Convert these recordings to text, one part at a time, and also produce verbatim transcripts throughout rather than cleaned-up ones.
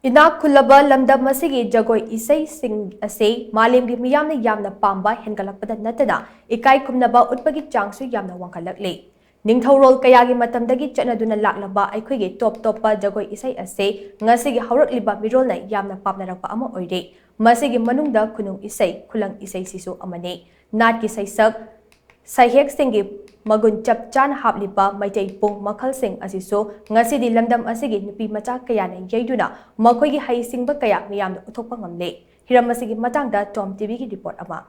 ꯏꯅꯥꯛ ꯈꯨꯜꯂꯕ ꯂꯝꯗꯝ ꯑꯁꯤꯒꯤ ꯖꯒꯣꯏ ꯏꯁꯩꯁꯤꯡ ꯑꯁꯤ ꯃꯥꯂꯦꯝꯒꯤ ꯃꯤꯌꯥꯝꯅ ꯌꯥꯝꯅ ꯄꯥꯝꯕ ꯍꯦꯟꯒꯠꯂꯛꯄꯗ ꯅꯠꯇꯅ ꯏꯀꯥꯏ ꯈꯨꯝꯅꯕ ꯎꯠꯄꯒꯤ ꯆꯥꯡꯁꯨ ꯌꯥꯝꯅ ꯋꯥꯡꯈꯠꯂꯛꯂꯤ꯫ ꯅꯤꯡꯊꯧꯔꯣꯜ ꯀꯌꯥꯒꯤ ꯃꯇꯝꯗꯒꯤ ꯆꯠꯅꯗꯨꯅ ꯂꯥꯛꯂꯕ ꯑꯩꯈꯣꯏꯒꯤ ꯇꯣꯞ ꯇꯣꯞꯄ ꯖꯒꯣꯏ ꯏꯁꯩ ꯑꯁꯤ ꯉꯁꯤꯒꯤ ꯍꯧꯔꯛꯂꯤꯕ ꯃꯤꯔꯣꯜꯅ ꯌꯥꯝꯅ ꯄꯥꯝꯅꯔꯛꯄ ꯑꯃ ꯑꯣꯏꯔꯦ꯫ ꯃꯁꯤꯒꯤ ꯃꯅꯨꯡꯗ ꯈꯨꯅꯨꯡ ꯏꯁꯩ, ꯈꯨꯂꯪ ꯏꯁꯩꯁꯤꯁꯨ ꯑꯃꯅꯤ꯫ ꯅꯥꯠꯀꯤ ꯁꯩꯁꯛ ꯁꯩꯍꯦꯛꯁꯤꯡꯒꯤ ꯃꯒꯨꯟ ꯆꯞ ꯆꯥꯅ ꯍꯥꯞꯂꯤꯕ ꯃꯩꯇꯩ ꯄꯨꯡ ꯃꯈꯜꯁꯤꯡ ꯑꯁꯤꯁꯨ ꯉꯁꯤꯗꯤ ꯂꯝꯗꯝ ꯑꯁꯤꯒꯤ ꯅꯨꯄꯤ ꯃꯆꯥ ꯀꯌꯥꯅ ꯌꯩꯗꯨꯅ ꯃꯈꯣꯏꯒꯤ ꯍꯩꯁꯤꯡꯕ ꯀꯌꯥ ꯃꯤꯌꯥꯝꯗ ꯎꯠꯊꯣꯛꯄ ꯉꯝꯂꯦ꯫ ꯍꯤꯔꯝ ꯑꯁꯤꯒꯤ ꯃꯇꯥꯡꯗ ꯇꯣꯝ ꯇꯤꯚꯤꯒꯤ ꯔꯤꯄꯣꯔꯠ ꯑꯃ꯫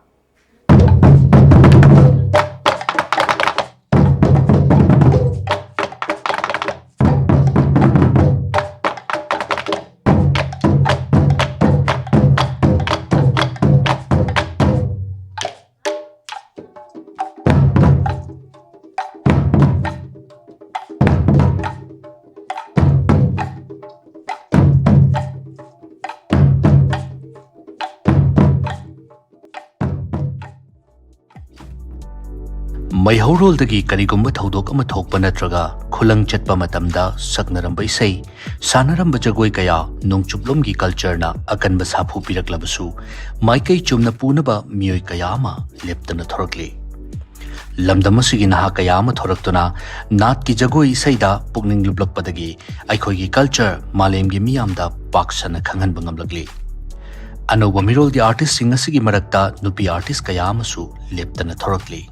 ꯃꯩꯍꯧꯔꯣꯜꯗꯒꯤ ꯀꯔꯤꯒꯨꯝꯕ ꯊꯧꯗꯣꯛ ꯑꯃ ꯊꯣꯛꯄ ꯅꯠꯇ꯭ꯔꯒ ꯈꯨꯂꯪ ꯆꯠꯄ ꯃꯇꯝꯗ ꯁꯛꯅꯔꯝꯕ ꯏꯁꯩ, ꯁꯥꯟꯅꯔꯝꯕ ꯖꯒꯣꯏ ꯀꯌꯥ ꯅꯣꯡꯆꯨꯞꯂꯣꯝꯒꯤ ꯀꯜꯆꯔꯅ ꯑꯀꯟꯕ ꯁꯥꯐꯨ ꯄꯤꯔꯛꯂꯕꯁꯨ, ꯃꯥꯏꯀꯩ ꯆꯨꯝꯅ ꯄꯨꯅꯕ ꯃꯤꯑꯣꯏ ꯀꯌꯥ ꯑꯃ ꯂꯦꯞꯇꯅ ꯊꯣꯔꯛꯂꯤ꯫ ꯂꯝꯗꯝ ꯑꯁꯤꯒꯤ ꯅꯍꯥ ꯀꯌꯥ ꯑꯃ ꯊꯣꯔꯛꯇꯨꯅ ꯅꯥꯠꯀꯤ ꯖꯒꯣꯏ ꯏꯁꯩꯗ ꯄꯨꯛꯅꯤꯡ ꯂꯨꯞꯂꯛꯄꯗꯒꯤ ꯑꯩꯈꯣꯏꯒꯤ ꯀꯜꯆꯔ ꯃꯥꯂꯦꯝꯒꯤ ꯃꯤꯌꯥꯝꯗ ꯄꯥꯛ ꯁꯟꯅ ꯈꯪꯍꯟꯕ ꯉꯝꯂꯛꯂꯤ꯫ ꯑꯅꯧꯕ ꯃꯤꯔꯣꯜꯒꯤ ꯑꯥꯔꯇꯤꯁꯁꯤꯡ ꯑꯁꯤꯒꯤ ꯃꯔꯛꯇ ꯅꯨꯄꯤ ꯑꯥꯔꯇꯤꯁ ꯀꯌꯥ ꯑꯃꯁꯨ ꯂꯦꯞꯇꯅ ꯊꯣꯔꯛꯂꯤ꯫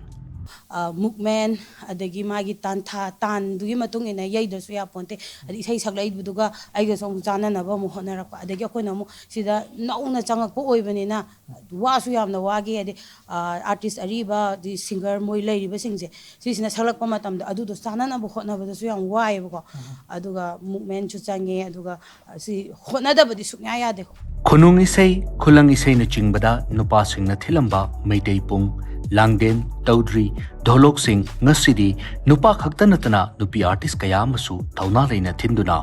ꯑ, movement, ꯑꯗꯒꯤ ꯃꯥꯒꯤ ꯇꯥꯟꯊꯥ, ꯇꯥꯟꯗꯨꯒꯤ ꯃꯇꯨꯡ ꯏꯟꯅ ꯌꯩꯗ꯭ꯔꯁꯨ ꯌꯥꯄꯣꯟꯇꯦ꯫ ꯑꯗꯩ ꯏꯁꯩ ꯁꯛꯂꯛꯏꯕꯗꯨꯒ ꯑꯩꯒꯁꯨ ꯑꯃꯨꯛ ꯆꯥꯟꯅꯅꯕ ꯑꯃꯨꯛ ꯍꯣꯠꯅꯔꯛꯄ꯫ ꯑꯗꯒꯤ ꯑꯩꯈꯣꯏꯅ ꯑꯃꯨꯛ ꯁꯤꯗ ꯅꯧꯅ ꯆꯪꯉꯛꯄ ꯑꯣꯏꯕꯅꯤꯅ ꯋꯥꯁꯨ ꯌꯥꯝꯅ ꯋꯥꯈꯤ꯫ ꯍꯥꯏꯗꯤ, ꯑ, ꯑꯥꯔꯇꯤꯁ ꯑꯔꯤꯕ, ꯑꯗꯩ ꯁꯤꯡꯒꯔ ꯃꯣꯏ ꯂꯩꯔꯤꯕꯁꯤꯡꯁꯦ, ꯁꯤꯁꯤꯅ ꯁꯛꯂꯛꯄ ꯃꯇꯝꯗ ꯑꯗꯨꯗꯣ ꯆꯥꯟꯅꯅꯕ ꯍꯣꯠꯅꯕꯗꯁꯨ ꯌꯥꯝ ꯋꯥꯏꯌꯦꯕꯀꯣ꯫ ꯑꯗꯨꯒ ꯃꯨꯞꯃꯦꯟꯁꯨ ꯆꯪꯉꯦ, ꯑꯗꯨꯒ ꯁꯤ ꯍꯣꯠꯅꯗꯕꯗꯤ ꯁꯨꯡꯌꯥ ꯌꯥꯗꯦꯀꯣ꯫ ꯈꯨꯅꯨꯡ ꯏꯁꯩ, ꯈꯨꯂꯪ ꯏꯁꯩꯅꯆꯤꯡꯕꯗ ꯅꯨꯄꯥꯁꯤꯡꯅ ꯊꯤꯜꯂꯝꯕ ꯃꯩꯇꯩ ꯄꯨꯡ, ꯂꯥꯡꯗꯦꯟ, ꯇꯧꯗ꯭ꯔꯤ, ꯙꯣꯂꯣꯛꯁꯤꯡ ꯉꯁꯤꯗꯤ ꯅꯨꯄꯥ ꯈꯛꯇ ꯅꯠꯇꯅ ꯅꯨꯄꯤ ꯑꯥꯔꯇꯤꯁ ꯀꯌꯥ ꯑꯃꯁꯨ ꯊꯧꯅꯥ ꯂꯩꯅ ꯊꯤꯟꯗꯨꯅ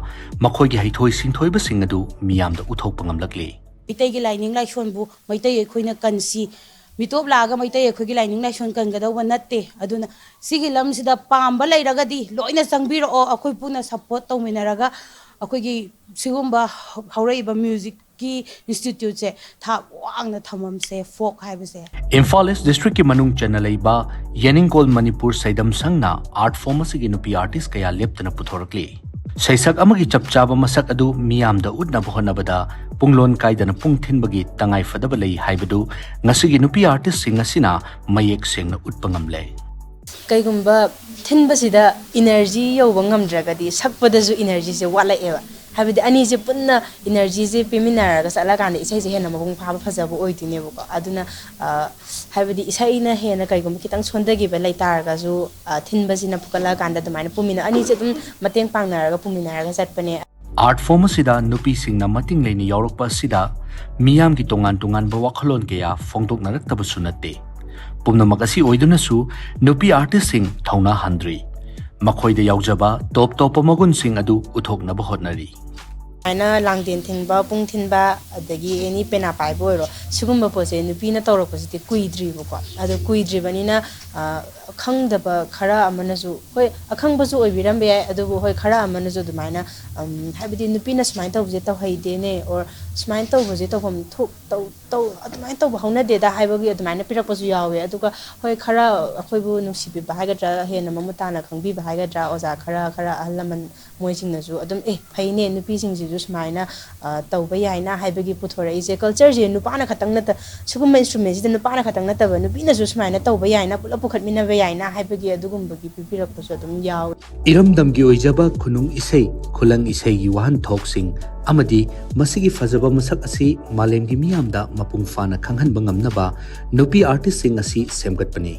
ꯃꯈꯣꯏꯒꯤ ꯍꯩꯊꯣꯏ ꯁꯤꯡꯊꯣꯏꯕꯁꯤꯡ ꯑꯗꯨ ꯃꯤꯌꯥꯝꯗ ꯎꯠꯊꯣꯛꯄ ꯉꯝꯂꯛꯂꯤ꯫ ꯃꯩꯇꯩꯒꯤ ꯂꯥꯏꯅꯤꯡ ꯂꯥꯏꯁꯣꯟꯕꯨ ꯃꯩꯇꯩ ꯑꯩꯈꯣꯏꯅ ꯀꯟꯁꯤ, ꯃꯤꯇꯣꯞ ꯂꯥꯛꯑꯒ ꯃꯩꯇꯩ ꯑꯩꯈꯣꯏꯒꯤ ꯂꯥꯏꯅꯤꯡ ꯂꯥꯏꯁꯣꯟ ꯀꯟꯒꯗꯧꯕ ꯅꯠꯇꯦ꯫ ꯑꯗꯨꯅ ꯁꯤꯒꯤ ꯂꯝꯁꯤꯗ ꯄꯥꯝꯕ ꯂꯩꯔꯒꯗꯤ ꯂꯣꯏꯅ ꯆꯪꯕꯤꯔꯛꯑꯣ, ꯑꯩꯈꯣꯏ ꯄꯨꯟꯅ ꯁꯞꯄꯣꯔꯠ ꯇꯧꯃꯤꯟꯅꯔꯒ, ꯑꯩꯈꯣꯏꯒꯤ ꯁꯤꯒꯨꯝꯕ ꯍꯧꯔꯛꯏꯕ ꯃ꯭ꯌꯨꯖꯤꯛꯀꯤ ꯏꯟꯁꯇꯤꯇ꯭ꯌꯨꯠꯁꯦ ꯊꯥꯛ ꯋꯥꯡꯅ ꯊꯝꯃꯝꯁꯦ, ꯐꯣꯛ ꯍꯥꯏꯕꯁꯦ꯫ ꯏꯝꯐꯥꯜ ꯏꯁ ꯗꯤꯁꯇ꯭ꯔꯤꯛꯀꯤ ꯃꯅꯨꯡ ꯆꯟꯅ ꯂꯩꯕ ꯌꯦꯅꯤꯡꯀꯣꯜ ꯃꯅꯤꯄꯨꯔ ꯁꯩꯗꯝ ꯁꯪꯅ ꯑꯥꯔꯠ ꯐꯣꯔꯝ ꯑꯁꯤꯒꯤ ꯅꯨꯄꯤ ꯑꯥꯔꯇꯤꯁ ꯀꯌꯥ ꯂꯦꯞꯇꯅ ꯄꯨꯊꯣꯔꯛꯂꯤ꯫ ꯁꯩꯁꯛ ꯑꯃꯒꯤ ꯆꯞ ꯆꯥꯕ ꯃꯁꯛ ꯑꯗꯨ ꯃꯤꯌꯥꯝꯗ ꯎꯠꯅꯕ ꯍꯣꯠꯅꯕꯗ ꯄꯨꯡꯂꯣꯟ ꯀꯥꯏꯗꯅ ꯄꯨꯡ ꯊꯤꯟꯕꯒꯤ ꯇꯉꯥꯏ ꯐꯗꯕ ꯂꯩ ꯍꯥꯏꯕꯗꯨ ꯉꯁꯤꯒꯤ ꯅꯨꯄꯤ ꯑꯥꯔꯇꯤꯁꯁꯤꯡ ꯑꯁꯤꯅ ꯃꯌꯦꯛ ꯁꯦꯡꯅ ꯎꯠꯄ ꯉꯝꯂꯦ꯫ ꯀꯩꯒꯨꯝꯕ ꯊꯤꯟꯕꯁꯤꯗ ꯏꯅꯔꯖꯤ ꯌꯧꯕ ꯉꯝꯗ꯭ꯔꯒꯗꯤ ꯁꯛꯄꯗꯁꯨ ꯏꯅꯔꯖꯤꯁꯦ ꯋꯥꯠꯂꯛꯑꯦꯕ꯫ ꯍꯥꯏꯕꯗꯤ ꯑꯅꯤꯁꯦ ꯄꯨꯟꯅ ꯏꯅꯔꯖꯤꯁꯦ ꯄꯤꯃꯤꯟꯅꯔꯒ ꯆꯠꯂꯀꯥꯟꯗ ꯏꯁꯩꯁꯦ ꯍꯦꯟꯅ ꯃꯄꯨꯡ ꯐꯥꯕ ꯐꯖꯕ ꯑꯣꯏꯗꯣꯏꯅꯦꯕꯀꯣ꯫ ꯑꯗꯨꯅ ꯍꯥꯏꯕꯗꯤ ꯏꯁꯩꯅ ꯍꯦꯟꯅ ꯀꯩꯒꯨꯝꯕ ꯈꯤꯇꯪ ꯁꯣꯟꯊꯈꯤꯕ ꯂꯩꯇꯥꯔꯒꯁꯨ ꯊꯤꯟꯕꯁꯤꯅ ꯐꯨꯒꯠꯂꯛꯑꯀꯥꯟꯗ ꯑꯗꯨꯃꯥꯏꯅ ꯄꯨꯃꯤꯟꯅ ꯑꯅꯤꯁꯦ ꯑꯗꯨꯝ ꯃꯇꯦꯡ ꯄꯥꯡꯅꯔꯒ ꯄꯨꯃꯤꯟꯅꯔꯒ ꯆꯠꯄꯅꯦ꯫ ꯑꯥꯔꯠ ꯐꯣꯔꯝ ꯑꯁꯤꯗ ꯅꯨꯄꯤꯁꯤꯡꯅ ꯃꯇꯤꯡ ꯂꯩꯅ ꯌꯥꯎꯔꯛꯄ ꯑꯁꯤꯗ ꯃꯤꯌꯥꯝꯒꯤ ꯇꯣꯉꯥꯟ ꯇꯣꯉꯥꯟꯕ ꯋꯥꯈꯜꯂꯣꯟ ꯀꯌꯥ ꯐꯣꯡꯗꯣꯛꯅꯔꯛꯇꯕꯁꯨ ꯅꯠꯇꯦ꯫ ꯄꯨꯝꯅꯃꯛ ꯑꯁꯤ ꯑꯣꯏꯗꯨꯅꯁꯨ ꯅꯨꯄꯤ ꯑꯥꯔꯇꯤꯁꯁꯤꯡ ꯊꯧꯅꯥ ꯍꯟꯗ꯭ꯔꯤ꯫ ꯃꯈꯣꯏꯗ ꯌꯥꯎꯖꯕ ꯇꯣꯞ ꯇꯣꯞꯄ ꯃꯒꯨꯟꯁꯤꯡ ꯑꯗꯨ ꯎꯠꯊꯣꯛꯅꯕ ꯍꯣꯠꯅꯔꯤ꯫ ꯁꯨꯃꯥꯏꯅ ꯂꯥꯡꯗꯦꯟ ꯊꯤꯟꯕ, ꯄꯨꯡ ꯊꯤꯟꯕ, ꯑꯗꯒꯤ ꯑꯦꯅꯤ ꯄꯦꯅꯥ ꯄꯥꯏꯕ ꯑꯣꯏꯔꯣ, ꯁꯤꯒꯨꯝꯕ ꯄꯣꯠꯁꯦ ꯅꯨꯄꯤꯅ ꯇꯧꯔꯛꯄꯁꯤꯗꯤ ꯀꯨꯏꯗ꯭ꯔꯤꯕꯀꯣ꯫ ꯑꯗꯣ ꯀꯨꯏꯗ꯭ꯔꯤꯕꯅꯤꯅ ꯈꯪꯗꯕ ꯈꯔ ꯑꯃꯅꯁꯨ, ꯍꯣꯏ, ꯑꯈꯪꯕꯁꯨ ꯑꯣꯏꯕꯤꯔꯝꯕ ꯌꯥꯏ, ꯑꯗꯨꯕꯨ ꯍꯣꯏ, ꯈꯔ ꯑꯃꯅꯁꯨ ꯑꯗꯨꯃꯥꯏꯅ ꯍꯥꯏꯕꯗꯤ ꯅꯨꯄꯤꯅ ꯁꯨꯃꯥꯏꯅ ꯇꯧꯕꯁꯦ ꯇꯧꯍꯩꯗꯦꯅꯦ, ꯑꯣꯔ ꯁꯨꯃꯥꯏꯅ ꯇꯧꯕꯁꯦ ꯇꯧꯐꯝ ꯊꯣꯛ ꯑꯗꯨꯃꯥꯏꯅ ꯇꯧꯕ ꯍꯧꯅꯗꯦꯗ ꯍꯥꯏꯕꯒꯤ ꯑꯗꯨꯃꯥꯏꯅ ꯄꯤꯔꯛꯄꯁꯨ ꯌꯥꯎꯋꯦ꯫ ꯑꯗꯨꯒ ꯍꯣꯏ, ꯈꯔ ꯑꯩꯈꯣꯏꯕꯨ ꯅꯨꯡꯁꯤꯕꯤꯕ ꯍꯥꯏꯒꯗ꯭ꯔꯥ, ꯍꯦꯟꯅ ꯃꯃꯨꯠ ꯇꯥꯅ ꯈꯪꯕꯤꯕ ꯍꯥꯏꯒꯗ꯭ꯔꯥ, ꯑꯣꯖꯥ ꯈꯔ, ꯈꯔ ꯑꯍꯜ ꯂꯃꯟ ꯃꯣꯏꯁꯤꯡꯅꯁꯨ ꯑꯗꯨꯝ, "ꯑꯦ, ꯐꯩꯅꯦ, ꯅꯨꯄꯤꯁꯤꯡꯁꯤꯁꯨ ꯁꯨꯃꯥꯏꯅ ꯇꯧꯕ ꯌꯥꯏꯅ" ꯍꯥꯏꯕꯒꯤ ꯄꯨꯊꯣꯔꯛꯏꯁꯦ꯫ ꯀꯜꯆꯔꯁꯦ ꯅꯨꯄꯥꯅ ꯈꯛꯇꯪ ꯅꯠꯇ ꯁꯤꯒꯨꯝꯕ ꯏꯟꯁꯇ꯭ꯔꯨꯃꯦꯟꯁꯤꯗ ꯅꯨꯄꯥꯅ ꯈꯛꯇꯪ ꯅꯠꯇꯕ, ꯅꯨꯄꯤꯅꯁꯨ ꯁꯨꯃꯥꯏꯅ ꯇꯧꯕ ꯌꯥꯏꯅ, ꯄꯨꯂꯞ ꯄꯨꯈꯠꯃꯤꯟꯅꯕ ꯌꯥꯏꯅ ꯍꯥꯏꯕꯒꯤ ꯑꯗꯨꯒꯨꯝꯕꯒꯤ ꯄꯤꯕꯤꯔꯛꯄꯁꯨ ꯑꯗꯨꯝ ꯌꯥꯎꯋꯦ꯫ ꯏꯔꯝꯗꯝꯒꯤ ꯑꯣꯏꯖꯕ ꯈꯨꯅꯨꯡ ꯏꯁꯩ, ꯈꯨꯂꯪ ꯏꯁꯩꯒꯤ ꯋꯥꯍꯟꯊꯣꯛꯁꯤꯡ ꯑꯃꯗꯤ ꯃꯁꯤꯒꯤ ꯐꯖꯕ ꯃꯁꯛ ꯑꯁꯤ ꯃꯥꯂꯦꯝꯒꯤ ꯃꯤꯌꯥꯝꯗ ꯃꯄꯨꯡ ꯐꯥꯅ ꯈꯪꯍꯟꯕ ꯉꯝꯅꯕ ꯅꯨꯄꯤ ꯑꯥꯔꯇꯤꯁꯁꯤꯡ ꯑꯁꯤ ꯁꯦꯝꯒꯠꯄꯅꯤ꯫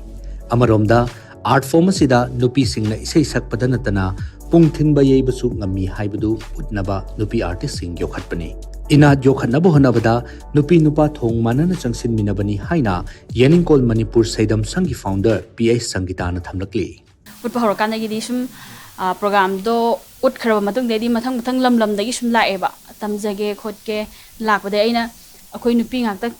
ꯑꯃꯔꯣꯝꯗ, ꯑꯥꯔꯠ ꯐꯣꯔꯝ ꯑꯁꯤꯗ ꯅꯨꯄꯤꯁꯤꯡꯅ ꯏꯁꯩ ꯁꯛꯄꯗ ꯅꯠꯇꯅ ꯄꯨꯡ ꯊꯤꯟꯕ ꯌꯩꯕꯁꯨ ꯉꯝꯃꯤ ꯍꯥꯏꯕꯗꯨ ꯎꯠꯅꯕ ꯅꯨꯄꯤ ꯑꯥꯔꯇꯤꯁꯁꯤꯡ ꯌꯣꯛꯈꯠꯄꯅꯤ꯫ ꯏꯅꯥꯠ ꯌꯣꯛꯈꯠꯅꯕ ꯍꯣꯠꯅꯕꯗ ꯅꯨꯄꯤ ꯅꯨꯄꯥ ꯊꯣꯡ ꯃꯥꯟꯅꯅ ꯆꯪꯁꯤꯟꯃꯤꯟꯅꯕꯅꯤ ꯍꯥꯏꯅ ꯌꯦꯅꯤꯡꯀꯣꯜ ꯃꯅꯤꯄꯨꯔ ꯁꯩꯗꯝ ꯁꯪꯒꯤ ꯐꯥꯎꯟꯗꯔ ꯄꯤ ꯑꯩꯆ ꯁꯪꯒꯤꯇꯥꯅ ꯊꯝꯂꯛꯂꯤ꯫ ꯎꯠꯄ ꯍꯧꯔꯀꯥꯟꯗꯒꯤꯗꯤ ꯁꯨꯝ ꯄ꯭ꯔꯣꯒꯥꯝꯗꯣ ꯎꯠꯈ꯭ꯔꯕ ꯃꯇꯨꯡꯗꯩꯗꯤ ꯃꯊꯪ ꯃꯊꯪ ꯂꯝ ꯂꯝꯗꯒꯤ ꯁꯨꯝ ꯂꯥꯛꯑꯦꯕ, ꯇꯝꯖꯒꯦ ꯈꯣꯠꯀꯦ ꯂꯥꯛꯄꯗꯩ ꯑꯩꯅ ꯑꯩꯈꯣꯏ ꯅꯨꯄꯤ ꯉꯥꯛꯇ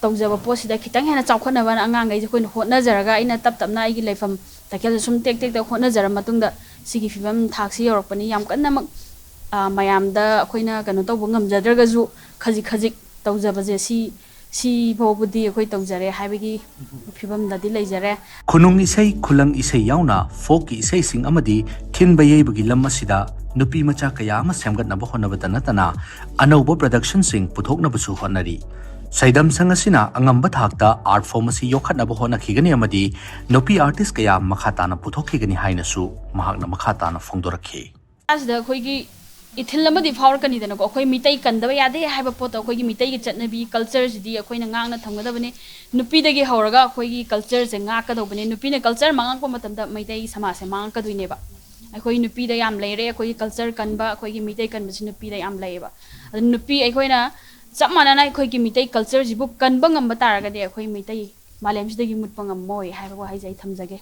ꯇꯧꯖꯕ ꯄꯣꯠꯁꯤꯗ ꯈꯤꯇꯪ ꯍꯦꯟꯅ ꯆꯥꯎꯈꯠꯅꯕꯅ ꯑꯉꯥꯡꯈꯩꯁꯦ ꯑꯩꯈꯣꯏꯅ ꯍꯣꯠꯅꯖꯔꯒ, ꯑꯩꯅ ꯇꯞ ꯇꯞꯅ ꯑꯩꯒꯤ ꯂꯩꯐꯝ ꯇꯈꯦꯜꯗ ꯁꯨꯝ ꯇꯦꯛ ꯇꯦꯛ ꯇꯦꯛ ꯍꯣꯠꯅꯖꯔ ꯃꯇꯨꯡꯗ ꯁꯤꯒꯤ ꯐꯤꯕꯝ ꯊꯥꯛꯁꯤ ꯌꯧꯔꯛꯄꯅꯤ꯫ ꯌꯥꯝ ꯀꯟꯅꯃꯛ ꯑ, ꯃꯌꯥꯝꯗ ꯑꯩꯈꯣꯏꯅ ꯀꯩꯅꯣ ꯇꯧꯕ ꯉꯝꯖꯗ꯭ꯔꯒꯁꯨ ꯈꯖꯤꯛ ꯈꯖꯤꯛ ꯇꯧꯖꯕꯁꯦ ꯁꯤ, ꯁꯤ ꯐꯥꯎꯕꯗꯤ ꯑꯩꯈꯣꯏ ꯇꯧꯖꯔꯦ ꯍꯥꯏꯕꯒꯤ ꯐꯤꯕꯝꯗꯗꯤ ꯂꯩꯖꯔꯦ꯫ ꯈꯨꯅꯨꯡ ꯏꯁꯩ, ꯈꯨꯂꯪ ꯏꯁꯩ ꯌꯥꯎꯅ folkꯀꯤ ꯏꯁꯩꯁꯤꯡ ꯑꯃꯗꯤ ꯊꯤꯟꯕ ꯌꯩꯕꯒꯤ ꯂꯝ ꯑꯁꯤꯗ ꯅꯨꯄꯤ ꯃꯆꯥ ꯀꯌꯥ ꯑꯃ ꯁꯦꯝꯒꯠꯅꯕ ꯍꯣꯠꯅꯕꯗ ꯅꯠꯇꯅ ꯑꯅꯧꯕ productionꯁꯤꯡ ꯄꯨꯊꯣꯛꯅꯕꯁꯨ ꯍꯣꯠꯅꯔꯤ꯫ ꯁꯩꯗꯝ ꯁꯪ ꯑꯁꯤꯅ ꯑꯉꯝꯕ ꯊꯥꯛꯇ art form ꯑꯁꯤ ꯌꯣꯛꯈꯠꯅꯕ ꯍꯣꯠꯅꯈꯤꯒꯅꯤ ꯑꯃꯗꯤ ꯅꯨꯄꯤ artist ꯀꯌꯥ ꯃꯈꯥ ꯇꯥꯅ ꯄꯨꯊꯣꯛꯈꯤꯒꯅꯤ ꯍꯥꯏꯅꯁꯨ ꯃꯍꯥꯛꯅ ꯃꯈꯥ ꯇꯥꯅ ꯐꯣꯡꯗꯣꯔꯛꯈꯤ꯫ ꯃꯁꯤꯗ ꯑꯩꯈꯣꯏꯒꯤ ꯏꯊꯤꯜ ꯑꯃꯗꯤ ꯐꯥꯎꯔꯛꯀꯅꯤꯗꯅꯀꯣ꯫ ꯑꯩꯈꯣꯏ ꯃꯤꯇꯩ ꯀꯟꯗꯕ ꯌꯥꯗꯦ ꯍꯥꯏꯕ ꯄꯣꯠꯇꯣ, ꯑꯩꯈꯣꯏꯒꯤ ꯃꯤꯇꯩꯒꯤ ꯆꯠꯅꯕꯤ cultureꯁꯤꯗꯤ ꯑꯩꯈꯣꯏꯅ ꯉꯥꯛꯅ ꯊꯝꯒꯗꯕꯅꯤ꯫ ꯅꯨꯄꯤꯗꯒꯤ ꯍꯧꯔꯒ ꯑꯩꯈꯣꯏꯒꯤ cultureꯁꯦ ꯉꯥꯛꯀꯗꯧꯕꯅꯤ꯫ ꯅꯨꯄꯤꯅ culture ꯃꯥꯡꯉꯛꯄ ꯃꯇꯝꯗ ꯃꯩꯇꯩ ꯁꯃꯥꯖꯁꯦ ꯃꯥꯡꯉꯛꯀꯗꯣꯏꯅꯦꯕ꯫ ꯑꯩꯈꯣꯏ ꯅꯨꯄꯤꯗ ꯌꯥꯝ ꯂꯩꯔꯦ, ꯑꯩꯈꯣꯏꯒꯤ culture ꯀꯟꯕ, ꯑꯩꯈꯣꯏꯒꯤ ꯃꯤꯇꯩ ꯀꯟꯕꯁꯤ ꯅꯨꯄꯤꯗ ꯌꯥꯝ ꯂꯩꯌꯦꯕ꯫ ꯑꯗꯨ ꯅꯨꯄꯤ ꯑꯩꯈꯣꯏꯅ ꯆꯞ ꯃꯥꯟꯅꯅ ꯑꯩꯈꯣꯏꯒꯤ ꯃꯤꯇꯩ cultureꯁꯤꯕꯨ ꯀꯟꯕ ꯉꯝꯕ ꯇꯥꯔꯒꯗꯤ ꯑꯩꯈꯣꯏ ꯃꯤꯇꯩ ꯃꯥꯂꯦꯝꯁꯤꯗꯒꯤ ꯃꯨꯠꯄ ꯉꯝꯃꯣꯏ ꯍꯥꯏꯕ ꯋꯥꯍꯩꯁꯦ ꯑꯩ ꯊꯝꯖꯒꯦ꯫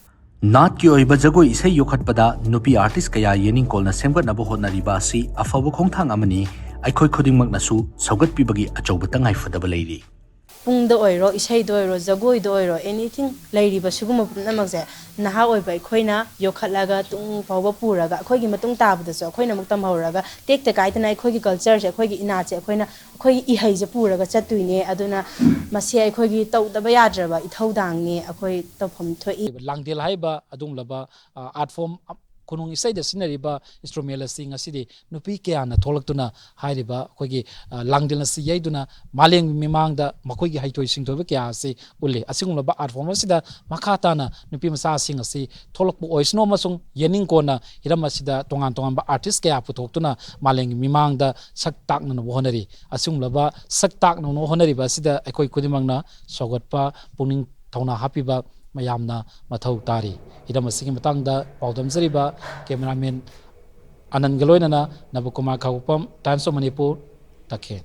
ꯅꯥꯠꯀꯤ ꯑꯣꯏꯕ ꯖꯒꯣꯏ ꯏꯁꯩ ꯌꯣꯛꯈꯠꯄꯗ ꯅꯨꯄꯤ artist ꯀꯌꯥ ꯌꯦꯅꯤꯡꯀꯣꯜꯅ ꯁꯦꯝꯒꯠꯅꯕ ꯍꯣꯠꯅꯔꯤꯕ ꯑꯁꯤ ꯑꯐꯕ ꯈꯣꯡꯊꯥꯡ ꯑꯃꯅꯤ꯫ ꯑꯩꯈꯣꯏ ꯈꯨꯗꯤꯡꯃꯛꯅꯁꯨ ꯁꯧꯒꯠꯄꯤꯕꯒꯤ ꯑꯆꯧꯕ ꯇꯉꯥꯏꯐꯗꯕ ꯂꯩꯔꯤ꯫ ꯄꯨꯡꯗ ꯑꯣꯏꯔꯣ, ꯏꯁꯩꯗ ꯑꯣꯏꯔꯣ, ꯖꯒꯣꯏꯗ ꯑꯣꯏꯔꯣ, anything, ꯂꯩꯔꯤꯕ ꯁꯤꯒꯨꯝꯕ ꯄꯨꯝꯅꯃꯛꯁꯦ ꯅꯍꯥ ꯑꯣꯏꯕ ꯑꯩꯈꯣꯏꯅ ꯌꯣꯛꯈꯠꯂꯒ ꯇꯨꯡ ꯐꯥꯎꯕ ꯄꯨꯔꯒ ꯑꯩꯈꯣꯏꯒꯤ ꯃꯇꯨꯡ ꯇꯥꯕꯗꯁꯨ ꯑꯩꯈꯣꯏꯅ ꯑꯃꯨꯛ ꯇꯝꯍꯧꯔꯒ ꯇꯦꯛꯇ ꯀꯥꯏꯗꯅ ꯑꯩꯈꯣꯏꯒꯤ cultureꯁꯦ, ꯑꯩꯈꯣꯏꯒꯤ ꯏꯅꯥꯠꯁꯦ ꯑꯩꯈꯣꯏꯅ ꯑꯩꯈꯣꯏꯒꯤ ꯏꯍꯩꯁꯦ ꯄꯨꯔꯒ ꯆꯠꯇꯣꯏꯅꯦ꯫ ꯑꯗꯨꯅ ꯃꯁꯤ ꯑꯩꯈꯣꯏꯒꯤ ꯇꯧꯗꯕ ꯌꯥꯗ꯭ꯔꯕ ꯏꯊꯧꯗꯥꯡꯅꯤ, ꯑꯩꯈꯣꯏ ꯇꯧꯐꯝ ꯊꯣꯛꯏ꯫ ꯂꯥꯡꯗꯦꯜ ꯍꯥꯏꯔꯤꯕ ꯑꯗꯨꯒꯨꯝꯂꯕ ꯑꯥꯔꯠ ꯐꯣꯝ ꯈꯨꯅꯨꯡ ꯏꯁꯩꯗ ꯁꯤꯖꯤꯟꯅꯔꯤꯕ instrument ꯑꯁꯤ ꯉꯁꯤꯗꯤ ꯅꯨꯄꯤ ꯀꯌꯥꯅ ꯊꯣꯛꯂꯛꯇꯨꯅ ꯍꯥꯏꯔꯤꯕ ꯑꯩꯈꯣꯏꯒꯤ ꯂꯥꯡꯗꯦꯜ ꯑꯁꯤ ꯌꯩꯗꯨꯅ ꯃꯥꯂꯦꯝꯒꯤ ꯃꯤꯃꯥꯡꯗ ꯃꯈꯣꯏꯒꯤ ꯍꯩꯊꯣꯏ ꯁꯤꯡꯊꯣꯏꯕ ꯀꯌꯥ ꯑꯁꯤ ꯎꯠꯂꯤ꯫ ꯑꯁꯤꯒꯨꯝꯂꯕ ꯑꯥꯔꯠ ꯐꯣꯝ ꯑꯁꯤꯗ ꯃꯈꯥ ꯇꯥꯅ ꯅꯨꯄꯤ ꯃꯆꯥꯁꯤꯡ ꯑꯁꯤ ꯊꯣꯛꯂꯛꯄ ꯑꯣꯏꯁꯅꯨ ꯑꯃꯁꯨꯡ ꯌꯦꯅꯤꯡꯀꯣꯟꯅ ꯍꯤꯔꯝ ꯑꯁꯤꯗ ꯇꯣꯉꯥꯟ ꯇꯣꯉꯥꯟꯕ ꯑꯥꯔꯇꯤꯁ ꯀꯌꯥ ꯄꯨꯊꯣꯛꯇꯨꯅ ꯃꯥꯂꯦꯝꯒꯤ ꯃꯤꯃꯥꯡꯗ ꯁꯛ ꯇꯥꯛꯅꯅꯕ ꯍꯣꯠꯅꯔꯤ꯫ ꯑꯁꯤꯒꯨꯝꯂꯕ ꯁꯛ ꯇꯥꯛꯅꯅꯕ ꯍꯣꯠꯅꯔꯤꯕ ꯑꯁꯤꯗ ꯑꯩꯈꯣꯏ ꯈꯨꯗꯤꯡꯃꯛꯅ ꯁꯧꯒꯠꯄ, ꯄꯨꯛꯅꯤꯡ ꯊꯧꯅꯥ ꯍꯥꯞꯄꯤꯕ ꯃꯌꯥꯝꯅ ꯃꯊꯧ ꯇꯥꯔꯤ꯫ ꯍꯤꯔꯝ ꯑꯁꯤꯒꯤ ꯃꯇꯥꯡꯗ ꯄꯥꯎꯗꯝꯖꯔꯤꯕ cameraman ꯑꯅꯟꯒ ꯂꯣꯏꯅꯅ ꯅꯕꯀꯨꯃꯥꯔ ꯈꯥꯉꯕꯣꯛꯄꯝ, Times of Manipur, ꯇꯈꯦꯜ꯫